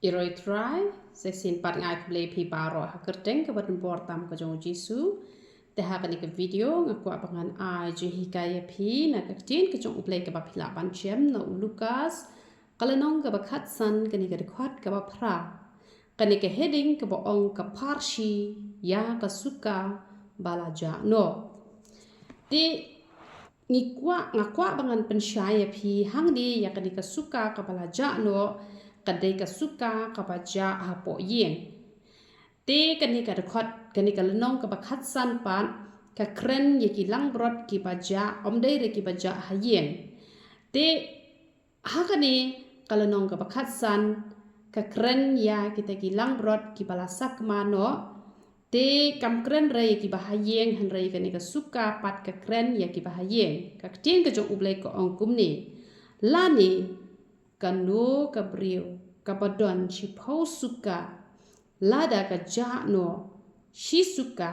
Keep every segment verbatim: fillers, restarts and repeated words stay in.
Ïaroitrai, sa shisien pat nga ai khublei ïa phi baroh ha ka kyrteng kaba donbor tam ka jong u Jisu. Te ha kane ka video nga kwah ba ngan ai jinghikai ïa phi na ka ktien ka jong U Blei kaba phi lah ban shem na u Lukas, ka lynnong kaba khatsan, kane ka dkhot kaba phra. Kane ka heading kaba ong ka pharshi ïa ka suka ba la jah noh. Te ngi kwah, nga kwah ba ngan pynshai ïa phi hangne ïa kane ka suka kaba la jah noh, ka dei ka suka kaba jah hapoh ïing. Te kane ka dkhot, kane ka lynnong kaba khatsan pat, ka kren ïa ki langbrot kiba jah, ym dei re kiba jah ha ïing. Te ha kane ka lynnong kaba khatsan, ka kren ïa kita ki langbrot kiba la sakma noh. Te kam kren re ïa kiba ha ïing, hynrei kane ka suka pat ka kren ïa kiba ha ïing. Ka ktien ka jong U Blei ka ong kumne: Lane kano ka briew kaba don shiphew suka, lada ka jah noh shi suka,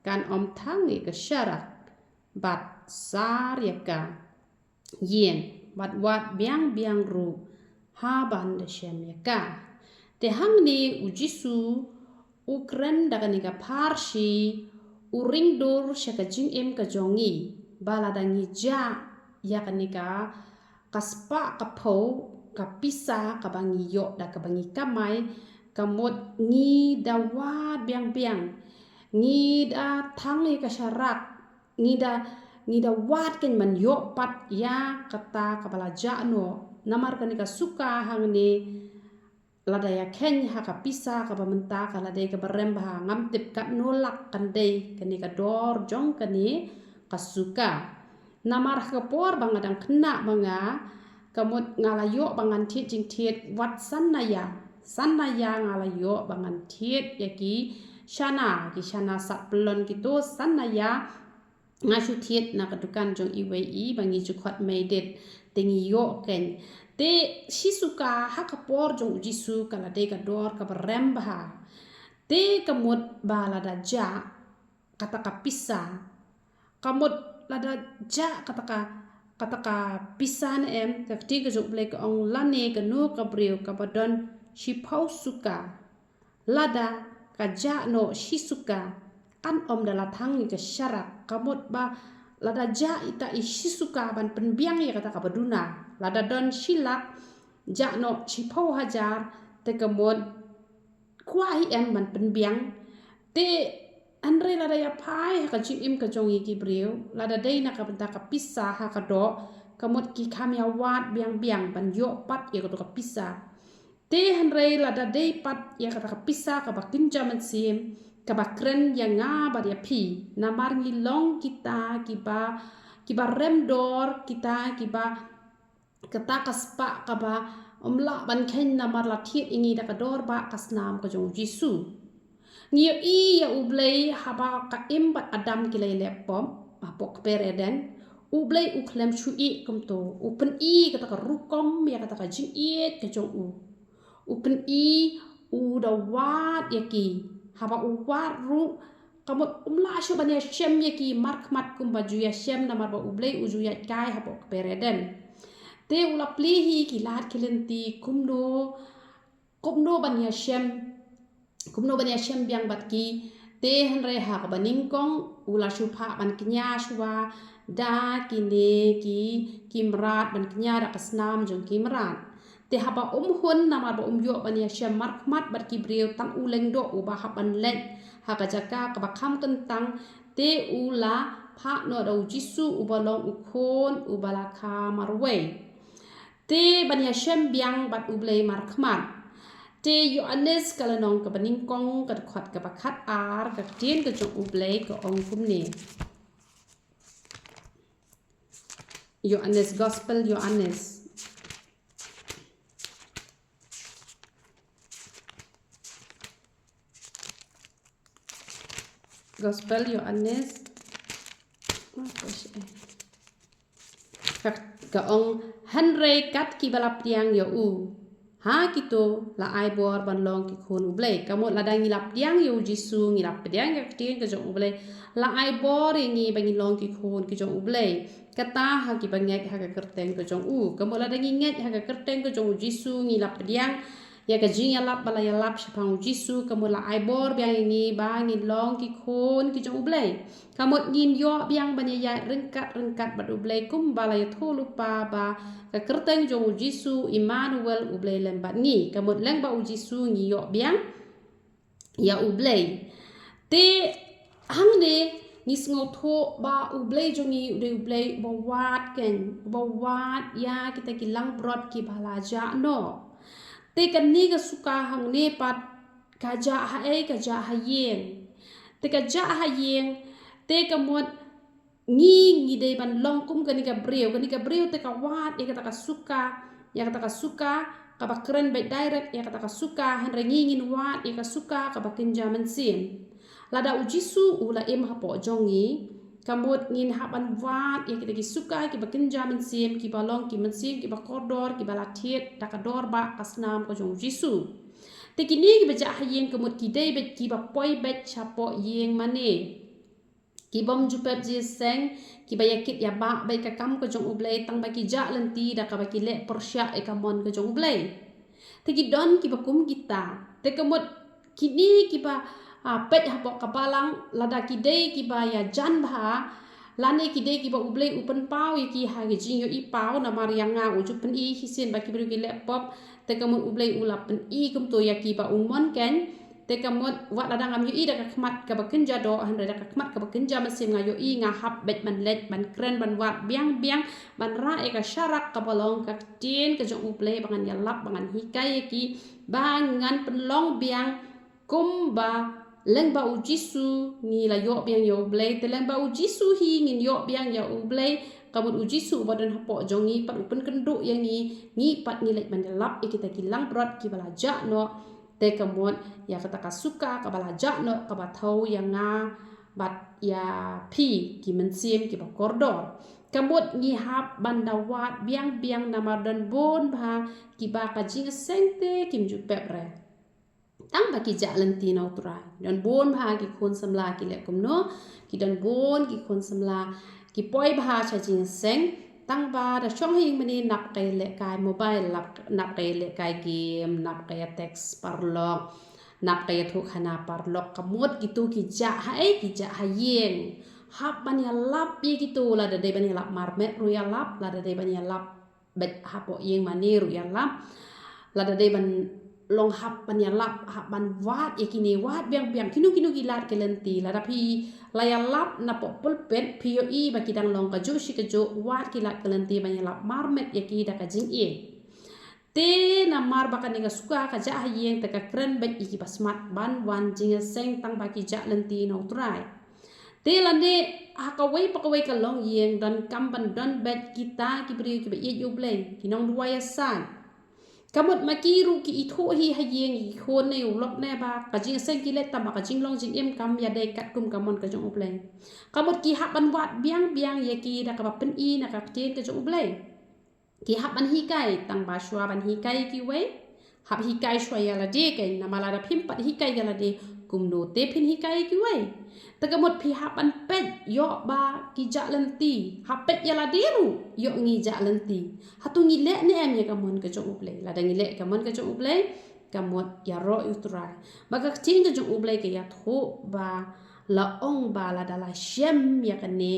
kan ym thang ïa ka sharak bad sar ïa ka ïing, bad wad biang biang ruh ha ban da shem ïa ka. Te hangne u Jisu u kren da kane ka pharshi, u ring dur sha ka jingim ka jong ngi, ba lada ngi jah ïa kane ka, ka spah ka phew ka pisa kaba ngi ïoh da kaba ngi kamai, ka mut ngi da wad biang biang, ngi da thang ïa ka sharak, ngi da, ngi da wad kein ban ïoh pat ïa kata kaba la jah noh. Namar kane ka suka hangne, lada ïa kheiñ ha ka pisa kaba mynta, ka la dei kaba rem bha, ngam tip katno lak kan dei kane ka dor jong kane ka suka. Namar ha ka por ba nga dang khynnah ma nga, ka mut nga la ïoh ba ngan thied jingthied wat san na ïa, san na ïa nga la ïoh ba ngan thied ïa ki shana, ki shana sat pyllun kito, san na ïa nga shu thied na ka dukan jong iwei i ba ngi ju khot Mei Dit, te ngi ïoh kein. Te shi suka ha ka por jong u Jisu ka la dei ka dor kaba rem bha. Te ka mut ba lada jah kata ka pisa, ka mut lada jah kata ka, kata ka pisa ne em, ka ktien ka jong U Blei ka ong: Lane kano ka briew kaba don shiphew suka, lada ka jah noh shi suka, kan ym da la thang ïa ka sharak. Ka mut ba lada jah ita i shi suka ban pynbiang ïa kata kaba duna, lada don shi lak, jah noh shiphew hajar, te ka mut kwah hi em ban pynbiang. Te hynrei lada ïa phai ha ka jingim ka jong ngi ki briew, lada dei na ka bynta ka pisa ha ka doh, ka mut ki kham ïa wad biang biang ban ïoh pat ïa kato ka pisa. Te hynrei lada dei pat ïa kata ka pisa kaba kynja mynsiem, kaba kren ïa nga bad ïa phi, namar ngi long kita kiba, kiba rem dor, kita kiba, kata ka spah kaba ym lah ban kheiñ namar la thied ïa ngi da ka dor ba ka snam ka jong u Jisu. Ngi ïohi ïa U Blei haba ka Im bad Adam ki la ïaleh pop hapoh kper Eden, U Blei u khlem shu ïeh kumto, u pyni kata ka rukom ïa kata ka jingïeit ka jong u. U pyni, u da wad ïa ki. Haba u wad ruh, ka mut um lah shuh ban ïashem ïa ki markhmat kumba ju ïashem namar ba U Blei u ju ïaid kai hapoh kper Eden. Te u la plie hi ki lad ki lynti kumno, kumno ban ïashem, kumno ban ïashem biang bad ki. Te hynrei ha kaba nyngkong u la shu phah ban kñia shuwa da kine ki, ki mrad, ban kñia da ka snam jong ki mrad. Te haba um hun namar ba um ïoh ban ïashem markhmat bad ki briew, tang u lyngdoh uba hap ban leit ha ka jaka kaba kham kyntang, te u la phah noh da u Jisu uba long u Khun uba la kha marwei. Te ban ïashem biang bad U Blei markhmat. Te Ïoannis ka lynnong kaba nyngkong ka dkhot kaba khatar, ka ktien ka jong U Blei ka ong kumne. Ïoannis, Gospel Ïoannis. Gospel Ïoannis. Ka, ka ong, hynrei kat kiba la pdiang ïa u, ha kito la ai bor ban long ki khun U Blei. Ka mut lada ngi la pdiang ïa u Jisu, ngi la pdiang ïa ka ktien ka jong U Blei, la ai bor ïa ngi ba ngin long ki khun ki jong U Blei. Kata ha kiba ngeit ha ka kyrteng ka jong u. Ka mut lada ngi ngeit ha ka kyrteng ka jong u Jisu, ngi la pdiang Ïa ka jingïalap ba la ïalap shaphang u Jisu, ka mut la ai bor biang ïa ngi ba ngin long ki khun ki jong U Blei. Ka mut ngin ïoh biang ban ïaid ryngkat ryngkat bad U Blei kumba la ïathuh lypa ba ka kyrteng jong u Jisu, Immanuel, U Blei lem bad ngi. Ka mut leng bad u Jisu ngi ïoh biang ïa U Blei. Te hangne ngi sngewthuh ba U Blei jong ngi u dei U Blei uba wad, keiñ, uba wad ïa kita ki langbrot kiba la jah noh. Te kane ka suka hangne pat ka jah ha ei? Ka jah ha ïing. Te ka jah ha ïing, te ka mut ngi, ngi dei ban long kum kane ka briew, kane ka briew te ka wad ïa kata ka suka, ïa kata ka suka kaba kren beit direct ïa kata ka suka, hynrei ngi ngin wad ïa ka suka kaba kynja mynsiem. Lada u Jisu u la im hapoh jong ngi, ka mut ngin hap ban wad ïa kita ki suka kiba kynja mynsiem, kiba long ki mynsiem kiba kordor, kiba la thied da ka dor ba ka snam ka jong u Jisu. Te kine kiba jah ha ïing ka mut ki dei beit kiba poi beit shapoh ïing mane, ki bym ju pep jingïaseng, kiba ïa kit ïa bah beit ka kam ka jong U Blei, tang ba ki jah lynti da kaba ki leh pyrshah ïa ka mon ka jong U Blei. Te ki don kiba kum kita. Te ka mut kine kiba, ah, peit hapoh ka balang, lada ki dei kiba ïajan bha, lane ki dei kiba U Blei u pynpaw ïa ki ha ka jingïohi paw, namar ïa nga u ju pyni shisien ba ki briew ki leh pop, te ka mut U Blei u la pyni kumto ïa ki ba u mon, keiñ. Te ka mut wat lada ngam ïohi da ka khmat kaba kynja doh, hynrei da ka khmat kaba kynja mynsiem nga ïohi, nga hap beit ban leit ban kren ban wad biang biang, ban rah ïa ka sharak kaba long ka ktien ka jong U Blei, ba ngan ïalap, ba ngan hikai ïa ki, ba ngan pynlong biang kumba leng bad u Jisu ngi la ïoh biang ïa U Blei, te leng bad u Jisu hi ngin ïoh biang ïa U Blei. Ka mut u Jisu uba don hapoh jong ngi pat u pynkynduh ïa ngi, ngi pat ngi leit ban ïalap ïa kita ki langbrot kiba la jah noh. Te ka mut ïa kata ka suka kaba la jah noh kaba thew ïa nga bad ïa phi, ki mynsiem kiba kordor. Ka mut ngi hap ban da wad biang biang, namar don bun bha kiba ka jingïaseng te kim ju pep re, tang ba ki jah lynti na U Trai. Don bun bha ki khun samla ki leh kumno? Ki don bun ki khun samla ki poi bha sha jingïaseng, tang ba da shong ha ïing mane nap ka ïalehkai mobile, nap, nap ka ïalehkai game, nap ka ïa text paralok, nap ka ïathuhkhana paralok. Ka mut kito ki jah ha ei? Ki jah ha ïing. Hap ban ïalap ïa kito, lada dei ban ïalap marmet ruh ïalap, lada dei ban ïalap beit hapoh ïing mane ruh ïalap. Lada dei ban long hap ban ïalap, hap ban wad ïa kine, wad biang biang. Kino kino ki lad ki lynti, lada phi la ïalap napoh pulpit, phi ïohi ba ki dang long kajuh shi kajuh, wad ki lad ki lynti ban ïalap marmet ïa ki da ka jingïeit. Te namar ba kane ka suka ka jah ha ïing, te ka kren beit ïa kiba smat ban wan jingïaseng tang ba ki jah lynti na U Trai. Te lane ha kawei pa kawei ka longïing donkam ban don beit kita ki briew kiba ïeit ïa U Blei, ki nongduwai ïasaid. Ka mut ma ki ruh ki ithuh hi ha ïing, ki khun ne u lok ne ba ka jingïaseng ki leh tang ba ka jinglong jingim kam ïadei katkum ka mon ka jong U Blei. Ka mut ki hap ban wad biang biang ïa ki da kaba pyni na ka ktien ka jong U Blei. Ki hap ban hikai, tang ba shuwa ban hikai ïa kiwei, hap hikai shuwa ïa lade, keiñ, namar lada phim pat hikai ïa lade, kumno te phin hikai ïa kiwei? Te ka mut phi hap ban peit, ïoh ba ki jah lynti, hap peit ïa lade ruh, ïoh ngi jah lynti. Hato ngi leh ne em ïa ka mon ka jong U Blei? Lada ngi leh ïa ka mon ka jong U Blei, ka mut ïaroh ïa U Trai. Ba ka ktien ka jong U Blei ka ïathuh ba la ong ba lada la shem ïa kane,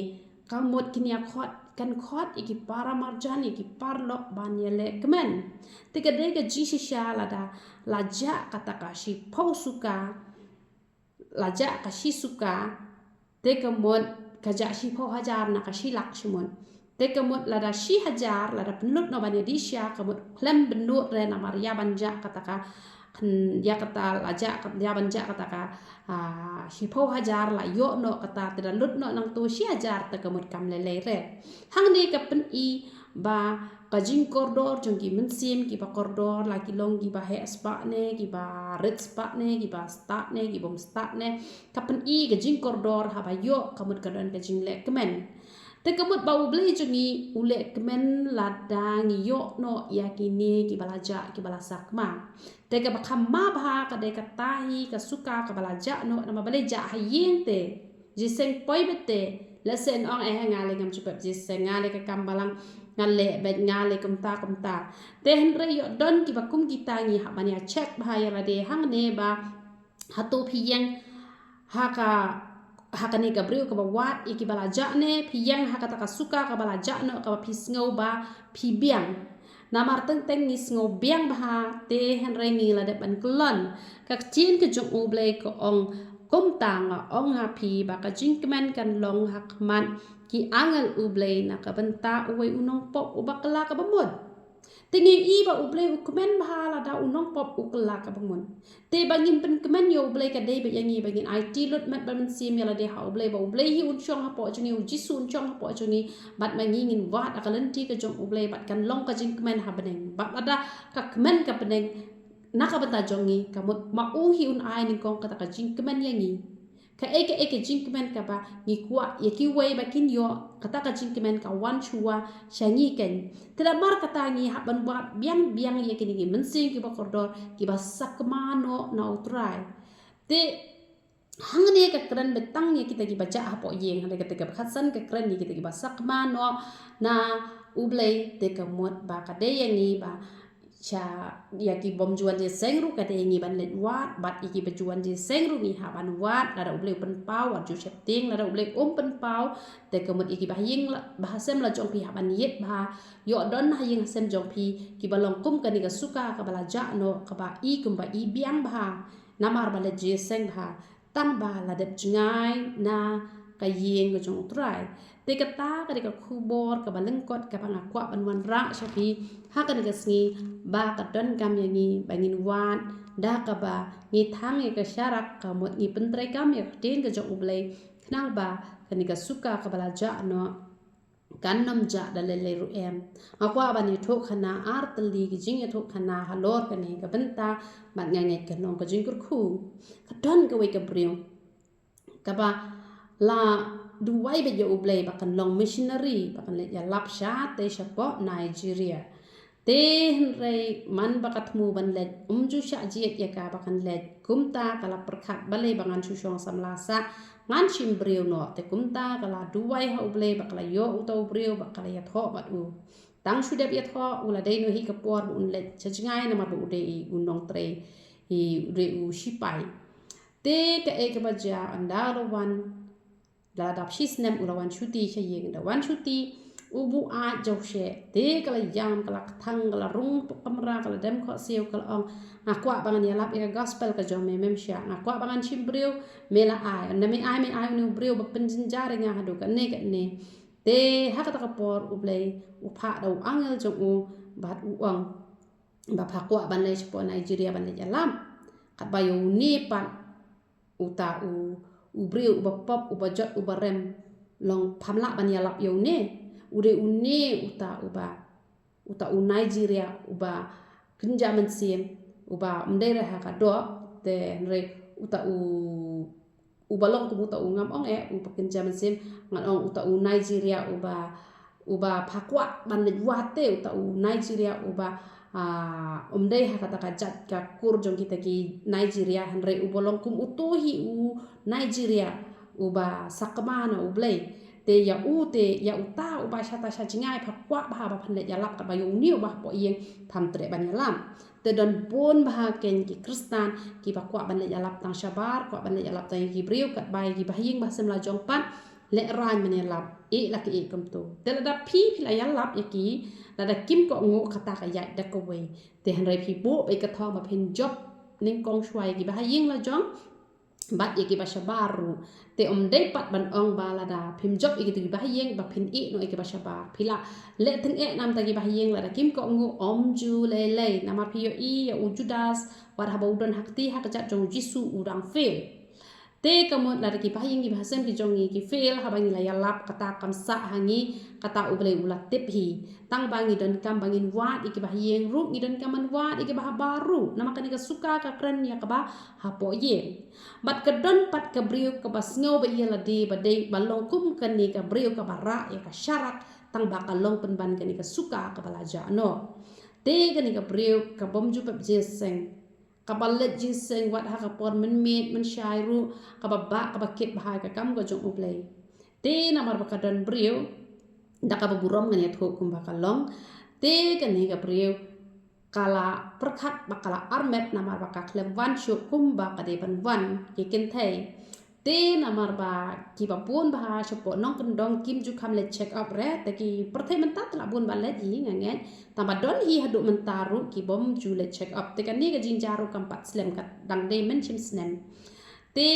ka mut kin ïa khot, kan khot ïa ki para marjan, ïa ki paralok ban ïalehkmen. Te ka dei ka jingshisha lada la jah kata ka shiphew suka, la jah ka shi suka, te ka mut ka jah shiphew hajar na ka shi lak shimut. Te ka mut lada shi hajar, lada pynlut noh ban ïadih sha, ka mut khlem bynnud re, namar ïa ban jah kata ka, ïa kata la jah, ïa ban jah kata ka, ah, shiphew hajar la ïoh noh kata, te da lut noh nangto shi hajar, te ka mut kam lei lei re. Hangne ka pyni ba ka jingkordor jong ki mynsiem kiba kordor, la ki long kiba heh spah ne, kiba rit spah ne, kiba stad ne, ki bym stad ne, ka pyni ka jingkordor haba ïoh, ka mut ka don ka jinglehkmen. Te ka mut ba U Blei jong ngi u lehkmen lada ngi ïoh noh ïa kine kiba la jah, kiba la sakma. Te kaba kham ma bha ka dei kata hi ka suka kaba la jah noh, namar balei jah ha ïing te, jingïaseng poi beit te. Lehse yn ong, eh, nga lei ngam ju pep jingïaseng, nga lei ka kam balang, nga leh bad nga leh kumta kumta. Te hynrei ïoh don kiba kum kita ngi hap ban ïa check bha ïa lade hangne ba hato phi ïeng ha ka, ha kane ka briew kaba wad ïa kiba la jah ne phi ïeng ha kata ka suka kaba la jah noh kaba phi sngew ba phi biang. Namar teng teng ngi sngew biang bha te hynrei ngi la dep ban kyllon. Ka ktien ka jong U Blei ka ong, kumta nga ong ha phi ba ka jingkmen kan long ha khmat ki angel U Blei na ka bynta uwei u nongpop uba kylla kaba mut. Te ngi i ba U Blei u kmen bha lada u nongpop u kylla kaba mut. Te ba ngin pynkmen ïa U Blei ka dei ba ïa ngi ba ngin aiti lut met bad mynsiem ïa lade ha U Blei ba U Blei hi un shong hapoh jong ngi, U Jisu un shong hapoh jong ngi, bad ma ngi ngin wad ha ka lynti ka jong U Blei bad kan long ka jingkmen ha bneng. Bad lada ka kmen ka bneng na ka bynta jong ngi, ka mut ma u hi un ai nyngkong kata ka jingkmen ïa ngi. Kaei kaei ka jingkmen kaba ngi kwah ïa kiwei ba kin ïoh, kata ka jingkmen ka wan shuwa sha ngi keiñ. Te namar kata ngi hap ban wad biang biang ïa kine ki mynsiem kiba kordor kiba sakma noh na U Trai. Te hangne ka kren ba tang ïa kita kiba jah hapoh ïing, hangne kata kaba khatsan ka kren ïa kita kiba sakma noh na U Blei, te ka mut ba ka dei ïa ngi ba sha ïa ki bym ju wan jingïaseng ruh ka dei ïa ngi ban leit wad, bad ïa kiba ju wan jingïaseng ruh ngi hap ban wad, lada U Blei u pynpaw wat ju sheptieng, lada U Blei um pynpaw te ka mut ïa kiba ha ïing la, ba ha sem la jong phi hap ban ïit bha, ïoh don ha ïing ha sem jong phi kiba long kum kane ka suka kaba la jah noh kaba i kumba i biang bha namar ba leit jingïaseng bha. Tang ba la dep jngai na ka ïing ka jong U Trai. Te kata ka dei ka khubor kaba lyngkot kaba nga kwah ban wanrah sha phi ha kane ka sngi ba ka donkam ïa ngi ba ngin wad da kaba ngi thang ïa ka sharak, ka mut ngi pyntreikam ïa ka ktien ka jong U Blei khnang ba kane ka suka kaba la jah noh kan ym jah da lei lei ruh em. Nga kwah ban ïathuh khana ar tylli ki jingïathuh khana halor kane ka bynta bad nga ngeit kan long ka jingkyrkhu. Ka don kawei ka briew kaba la duwai bad ïa U Blei ba kan long missionary, ba kan leit ïalap shatei shapoh Nigeria. Te hynrei man ba ka thmu ban leit um ju shah jied ïa ka ba kan leit, kumta ka la pyrkhat balei ba ngan shu shong samla sah, ngan shim briew noh. Te kumta ka la duwai ha U Blei ba ka la ïoh uta u briew ba ka la ïathoh bad u. Tang shu dep ïathoh u la dei noh hi ka por ba un leit sha jngai namar ba u dei u nongtrei, u dei u shipai. Te kaei kaba jia, ynda la wan, la dap shi snem u la wan shuti sha ïing, da wan shuti u buaid jauh sheh. Te ka la ïam, ka la kthang, ka la rung hapoh kamra, ka la dem khohsiew, ka la ong, nga kwah ba ngan ïalap ïa ka gospel ka jong me, mem shah. Nga kwah ba ngan shim briew, me la ai. Ynda me ai, me ai une u briew ba pynjynjar ïa nga haduh katne katne. Te ha kata ka por U Blei u phah da u angel jong u bad u ong ba pha kwah ban leit shapoh Nigeria ban leit ïalap. Katba ïa une pat uta u, u briew uba pop, uba jot, uba rem, long pham lah ban ïalap ïa une. U dei une uta uba, uta u Nigeria uba kynja mynsiem, uba ym dei re ha ka doh, te hynrei uta u, uba long kum uta u, ngam ong eh uba kynja mynsiem, ngan ong uta u Nigeria uba, uba pha kwah ban leit wad, te uta u Nigeria uba, ah, ym dei ha kata ka jait ka kur jong kita ki Nigeria, hynrei uba long kum uto hi u Nigeria uba sakma na U Blei. Te ïa u, te ïa uta uba shata sha jngai pha kwah bha ba phan leit ïalap, katba ïa une uba hapoh ïing pham treh ban ïalap. Te don bun bha keiñ ki Khristan kiba kwah ban leit ïalap tang shabar, kwah ban leit ïalap tang ïa ki briew, katba ïa ki bahaïing bahasem la jong pat lehraiñ ban ïalap, eh la ki eh kumto. Te lada phi, phi la ïalap ïa ki, lada kim kohnguh kata ka ïaid da kawei. Te hynrei phi buh beit ka thong ba phin jop nyngkong shuwa ïa ki bahaïing la jong bad ïa kiba shabar ruh. Te ym dei pat ban ong ba lada phim jop ïa kito ki bahaïing ba phin ïeh noh ïa kiba shabar. Phi la leh tyngeh namar ta ki bahaïing, lada kim kohnguh ym ju lei lei. Namar phi ïohi ïa u Judas wat haba u don ha kti ha kjat jong U Jisu u dang fail. Te ka mut lada ki bahaïing ki bahasem ki jong ngi ki fail haba ngi la ïalap, kata kam sah ha ngi, kata U Blei u la tip hi. Tang ba ngi donkam ba ngin wad ïa ki bahaïing ruh, ngi donkam ban wad ïa ki bahabar ruh. Namar kane ka suka ka kren ïa kaba hapoh ïing. Bad ka don pat ka briew kaba sngew ba ïa lade ba dei ba long kum kane ka briew kaba rah ïa ka sharak, tang ba ka long pynban kane ka suka kaba la jah noh. Te kane ka briew ka bym ju pep jingïaseng, kaba leit jingïaseng wat ha ka por mynmiet mynshai ruh, kaba bah kaba kit bha ïa ka kam ka jong U Blei. Te namar ba ka don briew da kaba burom ngan ïathuh kumba ka long. Te kane ka briew ka la pyrkhat ba ka la armet namar ba ka khlem wan shuh kumba ka dei ban wan ki kynthei. Te namar ba kiba bun bha shapoh nongkyndong kim ju kham leit check up re, te ki pyrthei mynta te la bun ba leit hi nga ngeit. Tangba don hi haduh mynta ruh ki bym ju leit check up. Te kane ka jingjia ruh kam pat slem, ka dang dei mynshem snem. Te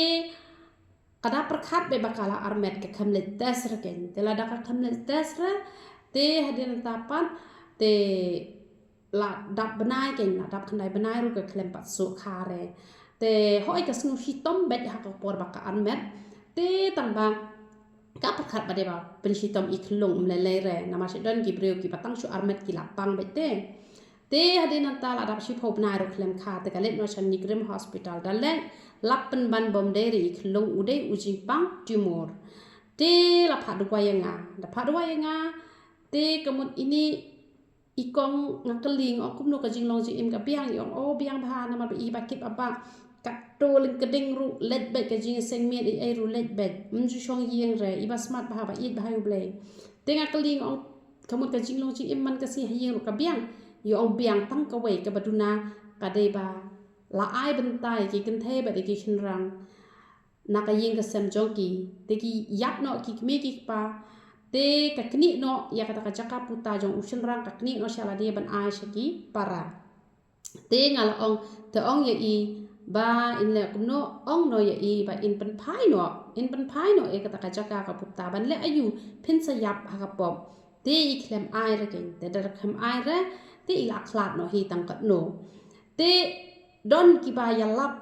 ka da pyrkhat beit ba ka la armet, ka kham leit test re kein. Te lada ka kham leit test re, te hadien nangta pat te la dap bnai kein, la dap khyndai bnai ruh ka khlem pat suk kha re. Te hooid ka sngew shitom beit ha ka por ba ka armet. Te tangba ka pyrkhat ba dei ba pynshitom i khyllung, ym lei lei re, namar shu don ki briew kiba tang shu armet ki la pang beit te. Te hadien nangta la dap shiphew bnai ruh khlem kha, te ka leit noh sha NEIGRIHMS Hospital. Da leit lap pynban ba ym dei re i khyllung, u dei u jingpang tumor. Te la phah duwai ïa nga, da phah duwai ïa nga, te ka mut ine i kong nga kylli, nga ong kumno ka jinglong jingim, ka biang, i ong o biang bha namar ba i ba kit ba bah, katto lyngkding ruh leit beit, ka jingïaseng miet ei ei ruh leit beit, ym ju shong ïing re, i ba smat bha, ba ïeit bha ïa U Blei. Te nga kylli, nga ong ka mut ka jinglong jingim man ka sngi ha ïing ruh ka biang? I ong biang, tang kawei kaba duna ka dei ba la ai bynta ïa ki kynthei bad ïa ki shynrang na ka ïing ka sem jong ki. Te ki ïap noh ki kmie ki kpa, te ka knieh noh ïa kata ka jaka puta jong u shynrang, ka knieh noh sha lade ban ai sha ki para. Te nga la ong, te ong ïa i ba in leh kumno? Ong noh ïa i ba in pynphai noh, in pynphai noh ïa kata ka jaka ka puta, ban leh aïu? Phin sa ïap ha ka pop. Te i khlem ai re kein, te da khlem ai re te i la khlad noh hi tang katno. Te don kiba ïalap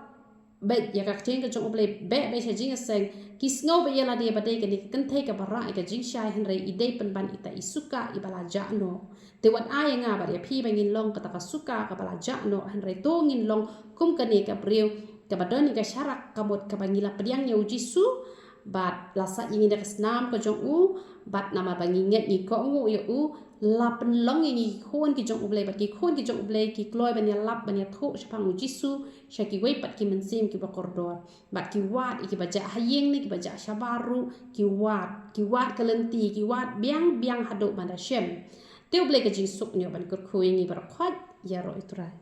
beit ïa ka ktien ka jong U Blei, beh beit sha jingïaseng, ki sngew beit ïa lade ba dei kane ka kynthei kaba rah ïa ka jingshai, hynrei i dei pynban ita i suka iba la jah noh. Te wat ai ïa nga bad ïa phi ba ngin long kata ka suka kaba la jah noh, hynrei to ngin long kum kane ka briew kaba don ïa ka sharak, ka mut kaba ngi la pdiang ïa U Jisu bad la sait ïa ngi da ka snam ka jong u, bad namar ba ngi ngeit ngi kohnguh ïa u, la pynlong ïa ngi ki khun ki jong U Blei, bad ki khun ki jong U Blei ki kloi ban ïalap ban ïathuh shaphang U Jisu sha kiwei pat ki mynsiem kiba kordor. Bad ki wad ïa kiba jah ha ïing ne kiba jah shabar ruh, ki wad, ki wad ka lynti, ki wad biang biang haduh ban da shem. Te U Blei ka jingsuk un ïoh ban kyrkhu ïa ngi baroh khoit. Ïaroh ïa U Trai.